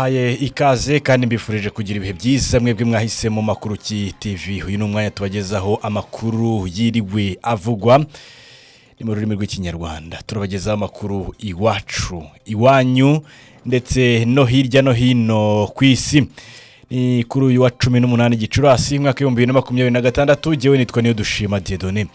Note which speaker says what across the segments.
Speaker 1: Mbahaye ikaze kandi mbifurije kugira ibihe byiza mwebwe mwahisemo Makuruki TV. Uyu ni umwanya tubagezaho amakuru yiriwe avugwa ni mu rurimi rw'Ikinyarwanda. Turabagezaho amakuru iwacu, iwanyu ndetse no hirya no hino ku isi. Ni kuri uyu wa 18 Gicurasi, umwaka w'2026. Jyewe nitwa Niyo Dushima Dieudonné.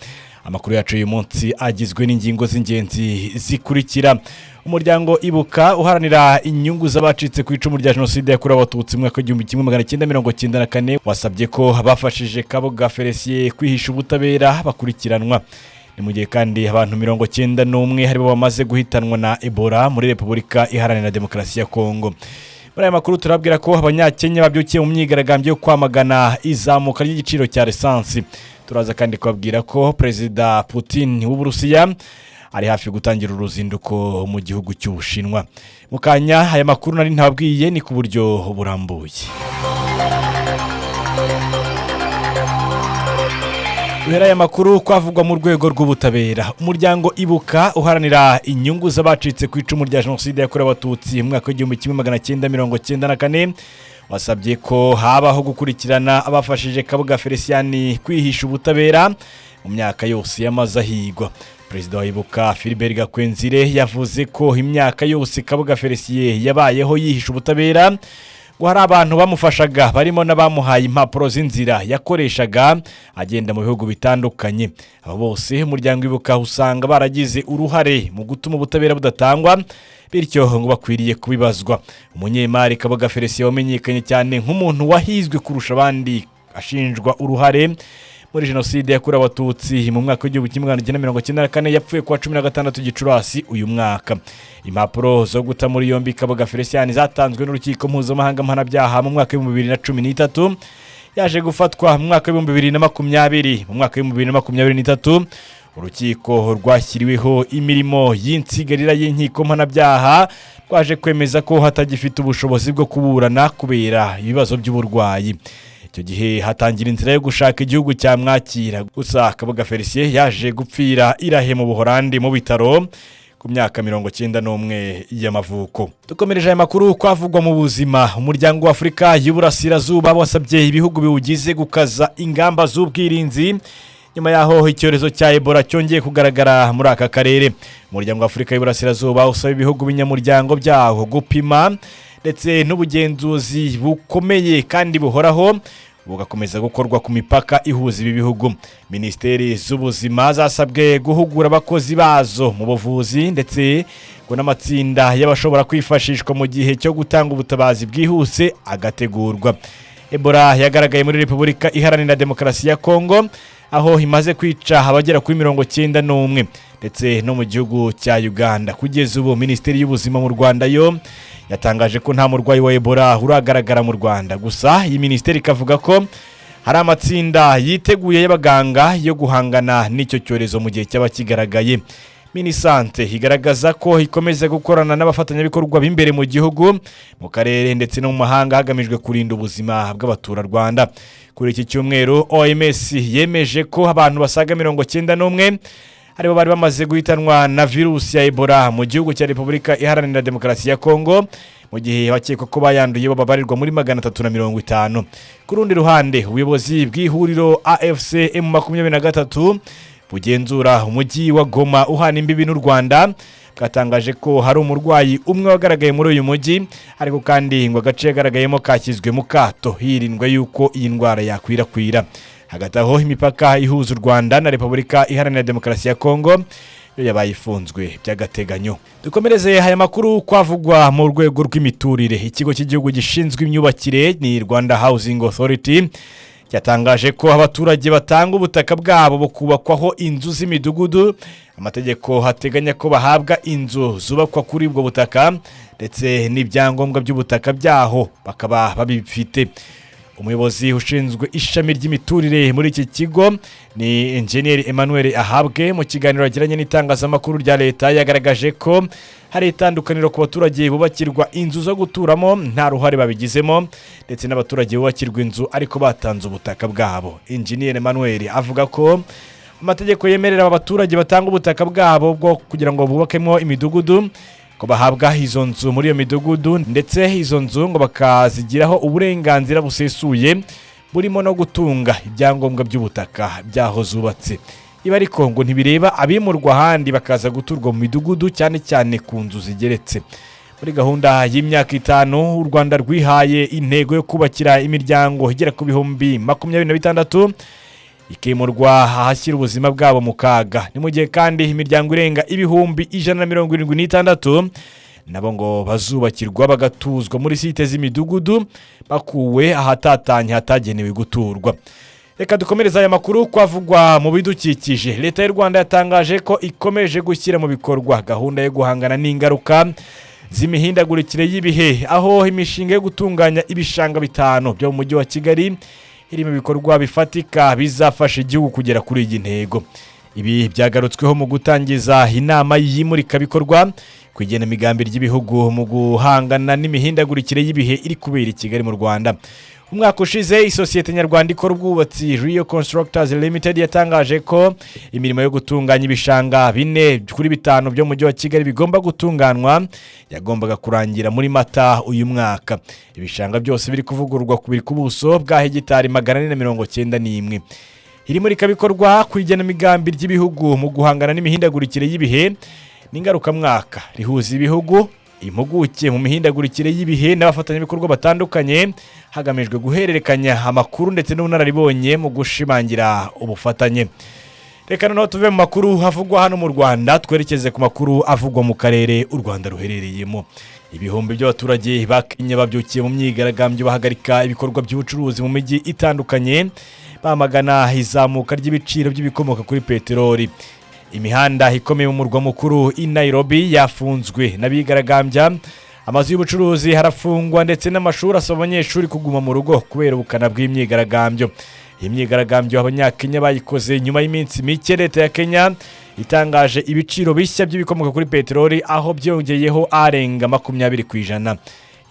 Speaker 1: Amakuru yacu uyu munsi agizwe n'ingingo z'ingenzi zikurikira: Umuryango Ibuka uharanira inyungu z'abacitse ku icumu rya Jenoside yakorewe Abatutsi mu mwaka w'1994 wasabye ko abafashije Kabuga Felicien kwihisha ubutabera bakurikiranwa. Ni mu gihe kandi abantu 91 harimo bamaze guhitanwa na Ebola muri Repubulika Iharanira Demokarasi ya Kongo. Muri aya makuru turabwira ko Abanyakenya babyukiye mu myigaragambyo yo kwamagana izamuka ry'igiciro cya lisansi. Turaza kandi kubabwira ko Perezida Putin w'Uburusiya ari hafi gutangira uruzinduko mu gihugu cy'Ubushinwa. Mu kanya aya makuru nari ntababwiye ni ku buryo burambuye. Duhera aya makuru kwavugwa mu rwego rw'ubutabera. Umuryango Ibuka uharanira inyungu z'abacitse ku icumu rya Jenoside yakorewe Abatutsi mu mwaka w'1994 wasabye ko habaho gukurikirana abafashije Kabuga Felicien kwihisha ubutabera mu myaka yose yamaze ahigwa. Perezida wa Ibuka, Philbert Gakwenzire, yavuze ko imyaka yose Kabuga Felicien yabayeho yihisha ubutabera ngo hari abantu bamufashaga, barimo n'abamuhaye impapuro z'inzira yakoreshaga agenda mu bihugu bitandukanye. Abo bose umuryango Ibuka usanga baragize uruhare mu gutuma ubutabera budatangwa, bityo ngo bakwiriye kubibazwa. Umunyemari Kabuga Felicien wamenyekanye cyane nk'umuntu wahizwe kurusha abandi ashinjwa uruhare muri Jenoside yakorewe Abatutsi mu mwaka w'1994, yapfuye kuwa 16 Gicurasi uyu mwaka. Impapuro zo guta muri yombi Kabuga Felicien zatanzwe n'Urukiko Mpuzamahanga Mpanabyaha mu mwaka w'2013. Yaje gufatwa mu mwaka w'2020. Mu mwaka w'2023 urukiko rwashyiriweho imirimo y'insigarira y'inkiko mpanabyaha rwaje kwemeza ko hatagifite ubushobozi bwo kuburana kubera ibibazo by'uburwayi. Icyo gihe hatangira inzira yo gushaka igihugu cyamwakira. Gusa Kabuga Felicien yaje gupfira irahe mu Buhorandi mu bitaro ku myaka 91 y'amavuko. Dukomereje aya makuru kwavugwa mu buzima. Umuryango wa Afurika y'Uburasirazuba wasabye ibihugu biwugize gukaza ingamba z'ubwirinzi nyuma y'aho icyorezo cya Ebola cyongeye kugaragara muri aka karere. Umuryango wa Afurika y'Uburasirazuba usaba ibihugu binyamuryango byawo gupima ndetse n'ubugenzuzi bukomeye kandi buhoraho bugakomeza gukorwa ku mipaka ihuza ibi bihugu. Minisiteri z'ubuzima zasabwe guhugura abakozi bazo mu buvuzi, ndetse ngo n'amatsinda y'abashobora kwifashishwa mu gihe cyo gutanga ubutabazi bwihuse agategurwa. Ebola yagaragaye muri Repubulika Iharanira Demokarasi ya Kongo, aho imaze kwica abagera kuri 91, ndetse no mu gihugu cya Uganda. Kugeza ubu Minisiteri y'Ubuzima mu Rwanda yo yatangaje ko nta murwayi wa Ebola uragaragara mu Rwanda. Gusa iyi minisiteri ikavuga ko hari amatsinda yiteguye y'abaganga yo guhangana n'icyo cyorezo mu gihe cyaba kigaragaye. Minisante igaragaza ko ikomeza gukorana n'abafatanyabikorwa b'imbere mu gihugu, mu karere ndetse no mu mahanga hagamijwe kurinda ubuzima bw'abaturarwanda. Kuri iki cyumweru OMS yemeje ko abantu basaga 91 aribo bari bamaze guhitanwa na virusi ya Ebola mu gihugu cya Repubulika Iharanira Demokarasi ya Kongo, mu gihe abakekwa ko bayanduye bo babarirwa muri 350. Ku rundi ruhande, ubuyobozi bw'ihuriro AFC M23 bugenzura umujyi wa Goma uhana imbibi n'u Rwanda bwatangaje ko hari umurwayi umwe wagaragaye muri uyu mujyi, ariko kandi ngo agace yagaragayemo kashyizwe mu kato hirindwa yuko iyi ndwara yakwirakwira. Hagati aho, imipaka ihuza u Rwanda na Repubulika Iharanira Demokarasi ya Kongo yo yabaye ifunzwe by'agateganyo. Dukomereze aya makuru kwavugwa mu rwego rw'imiturire. Ikigo cy'Igihugu gishinzwe Imyubakire, ni Rwanda Housing Authority, cyatangaje ko abaturage batanga ubutaka bwabo bukubakwaho inzu z'imidugudu, amategeko hateganya ko bahabwa inzu zubakwa kuri ubwo butaka, ndetse n'ibyangombwa by'ubutaka byaho bakaba babifite. Umuyobozi ushinzwe ishami ry'imiturire muri iki kigo ni Enjeniyeri Emmanuel Ahabwe. Mu kiganiro yagiranye n'itangazamakuru rya leta yagaragaje ko hari itandukaniro ku baturage bubakirwa inzu zo guturamo nta ruhare babigizemo, ndetse n'abaturage bubakirwa inzu ariko batanze ubutaka bwabo. Enjeniyeri Emmanuel avuga ko amategeko yemerera aba baturage batanga ubutaka bwabo bwo kugira ngo bubakemo imidugudu. Ko bahabwa izo nzu muri iyo midugudu, ndetse izo nzu ngo bakazigiraho uburenganzira busesuye burimo no gutunga ibyangombwa by'ubutaka by'aho zubatse. Ibi ariko ngo ntibireba abimurwa ahandi bakaza guturwa mu midugudu, cyane cyane ku nzu zigeretse. Muri gahunda y'imyaka 5, u Rwanda rwihaye intego yo kubakira imiryango igera ku 26,000 ikimurwa ahashyira ubuzima bwabo mu kaga. Ni mu gihe kandi imiryango irenga 176,000 nabo ngo bazubakirwa bagatuzwa muri site z'imidugudu, bakuwe ahatatanye hatagenewe guturwa. Reka dukomereze aya makuru kwavugwa mu bidukikije. Leta y'u Rwanda yatangaje ko ikomeje gushyira mu bikorwa gahunda yo guhangana n'ingaruka z'imihindagurikire y'ibihe, aho imishinga yo gutunganya ibishanga bitanu byo mu Mujyi wa Kigali iri mu bikorwa bifatika bizafasha igihugu kugera kuri iyi ntego. Ibi byagarutsweho mu gutangiza inama y'imurikabikorwa ku igenamigambi ry'ibihugu mu guhangana n'imihindagurikire y'ibihe iri kubera i Kigali mu Rwanda. Umwaka ushize, isosiyete nyarwanda ikora ubwubatsi Rio Constructors Limited yatangaje ko imirimo yo gutunganya ibishanga bine kuri bitanu byo mu Mujyi wa Kigali bigomba gutunganywa yagombaga kurangira muri Mata uyu mwaka. Ibishanga byose biri kuvugururwa biri ku buso bwa hegitari 491. Iri murikabikorwa ku igenamigambi ry'ibihugu mu guhangana n'imihindagurikire y'ibihe ni ngarukamwaka rihuza ibihugu, impuguke mu mihindagurikire y'ibihe n'abafatanyabikorwa batandukanye, hagamijwe guhererekanya amakuru ndetse n'ubunararibonye mu gushimangira ubufatanye. Reka noneho tuve mu makuru avugwa hano mu Rwanda, twerekeze ku makuru avugwa mu karere u Rwanda ruherereyemo. Ibihumbi by'abaturage ba Kenya babyukiye mu myigaragambyo, bahagarika ibikorwa by'ubucuruzi mu mijyi itandukanye, bamagana izamuka ry'ibiciro by'ibikomoka kuri peteroli. Imihanda ikomeye mu murwa mukuru i Nairobi yafunzwe n'abigaragambya, amazu y'ubucuruzi harafungwa, ndetse n'amashuri asaba abanyeshuri kuguma mu rugo kubera ubukana bw'imyigaragambyo. Iyi myigaragambyo Abanyakenya bayikoze nyuma y'iminsi mike leta ya Kenya itangaje ibiciro bishya by'ibikomoka kuri peteroli, aho byongeyeho arenga 20%.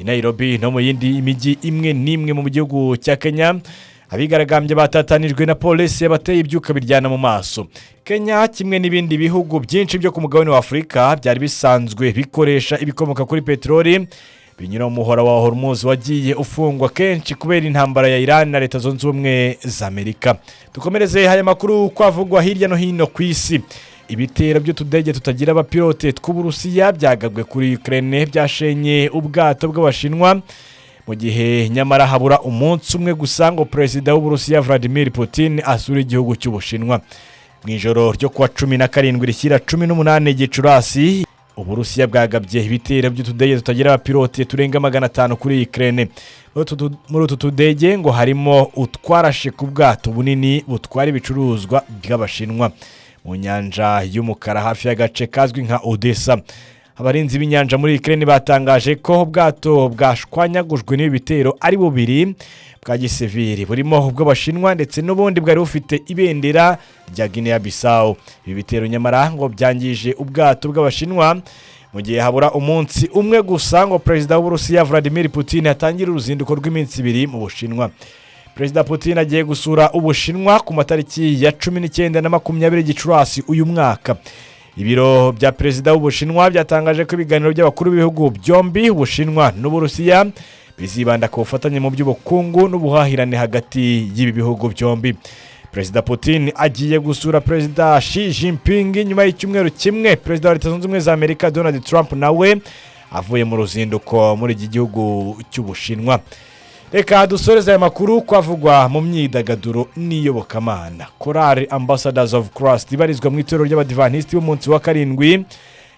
Speaker 1: I Nairobi no mu yindi mijyi imwe n'imwe mu gihugu cya Kenya, abigaragambya batatanijwe na polisi yabateye ibyuka biryana mu maso. Kenya, kimwe n'ibindi bihugu byinshi byo ku mugabane wa Afurika, byari bisanzwe bikoresha ibikomoka kuri peteroli binyura mu muhora wa Hormuz wagiye ufungwa kenshi kubera intambara ya Iran na Leta Zunze Ubumwe za Amerika. Dukomereze aya makuru kwavugwa hirya no hino ku isi. Ibitero by'utudege tutagira abapilote tw'Uburusiya byagabwe kuri Ukraine byashenye ubwato bw'Abashinwa, mu gihe nyamara habura umunsi umwe gusa ngo Perezida w'Uburusiya Vladimir Putin asure igihugu cy'Ubushinwa. Mu ijoro ryo kuwa 17 rishyira 18 Gicurasi, Uburusiya bwagabye ibitero by'utudege tutagira abapilote turenga 500 kuri Ukraine. Muri utu tudege ngo harimo utwarashe ku bwato bunini butwara ibicuruzwa bw'Abashinwa mu nyanja y'Umukara, hafi y'agace kazwi nka Odessa. Abarinzi b'inyanja muri Ukraine batangaje ko ubwato bwashwanyagujwe n'ibi bitero ari bubiri bwa gisivili, burimo ubw'Abashinwa ndetse n'ubundi bwari bufite ibendera rya Guinea Bissau. Ibi bitero nyamara ngo byangije ubwato bw'Abashinwa, mu gihe habura umunsi umwe gusa ngo Perezida w'Uburusiya Vladimir Putin atangire uruzinduko rw'iminsi 2 mu Bushinwa. Perezida Putin agiye gusura Ubushinwa ku matariki ya 19 na 20 Gicurasi uyu mwaka. Ibiro bya Perezida w'Ubushinwa byatangaje ko ibiganiro by'abakuru b'ibihugu byombi, Ubushinwa n'Uburusiya, bizibanda ku bufatanye mu by'ubukungu n'ubuhahirane hagati y'ibi bihugu byombi. Perezida Putin agiye gusura Perezida Xi Jinping nyuma y'icyumweru kimwe Perezida wa Leta Zunze Ubumwe za Amerika Donald Trump nawe avuye mu ruzinduko muri iki gihugu cy'Ubushinwa. Reka dusoreze aya makuru kwavugwa mu myidagaduro n'iyobokamana. Korali Ambassadors of Christ ibarizwa mu itorero ry'Abadivantisiti b'umunsi wa karindwi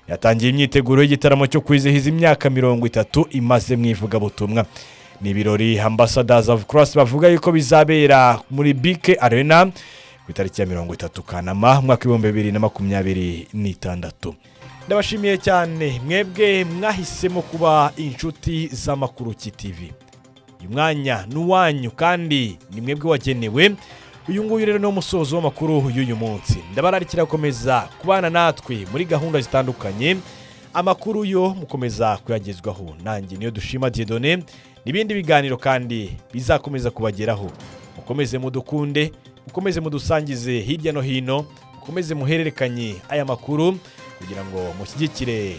Speaker 1: yatangiye imyiteguro y'igitaramo cyo kwizihiza imyaka 30 imaze mu ivugabutumwa. Ni ibirori Ambassadors of Christ bavuga yuko bizabera muri BK Arena ku itariki ya 30 Kanama umwaka w'2026. Ndabashimiye cyane mwebwe mwahisemo kuba inshuti z'Amakuru TV. Uyu mwanya ni uwanyu kandi ni mwebwe wagenewe. Uyu nguyu rero ni umusozo w'amakuru y'uyu munsi. Ndabararikira gukomeza kubana natwe muri gahunda zitandukanye. Amakuru yo mukomeza kuyagezwaho nanjye niyo dushima Dieudonné, n'ibindi biganiro kandi bizakomeza kubageraho. Mukomeze mudukunde, mukomeze mudusangize hirya no hino, mukomeze muhererekanye aya makuru kugira ngo mushyigikire.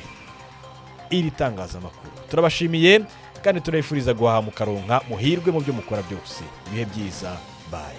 Speaker 1: iri tangazamakuru. Turabashimiye kandi turabifuriza guhaha mukaronka, muhirwe mu byo mukora byose. Ibihe byiza, bye.